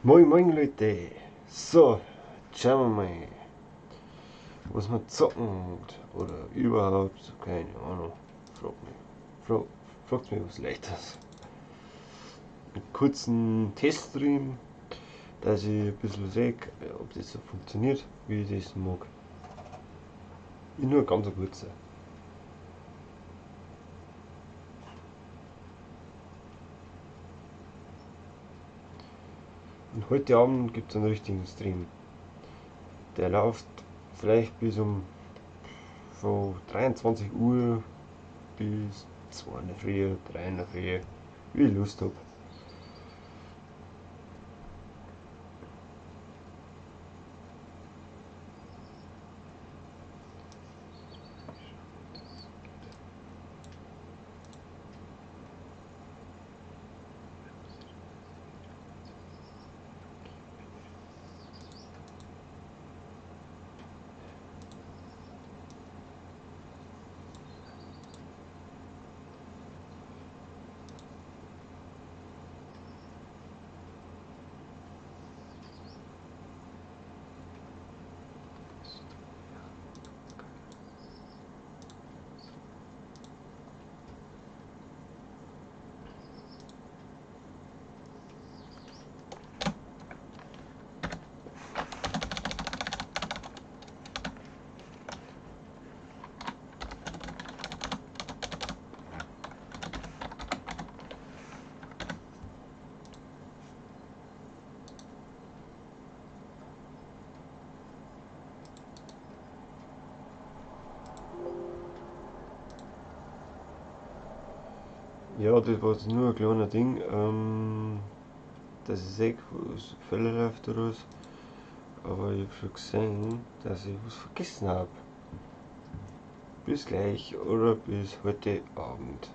Moin moin Leute! So, schauen wir mal, was wir zocken oder überhaupt, keine Ahnung. Fragt mich, fragt mich was Leichtes. Einen kurzen Teststream, dass ich ein bisschen sehe, ob das so funktioniert, wie ich das mag. Ich nur ganz kurzer. Und heute Abend gibt es einen richtigen Stream. Der läuft vielleicht bis um von 23 Uhr bis 2 in der Früh, 3 in der Früh, wie ich Lust hab. Ja, das war jetzt nur ein kleiner Ding, dass ich sehe, was Fälle läuft oder was. Aber ich hab schon gesehen, dass ich was vergessen hab. Bis gleich oder bis heute Abend.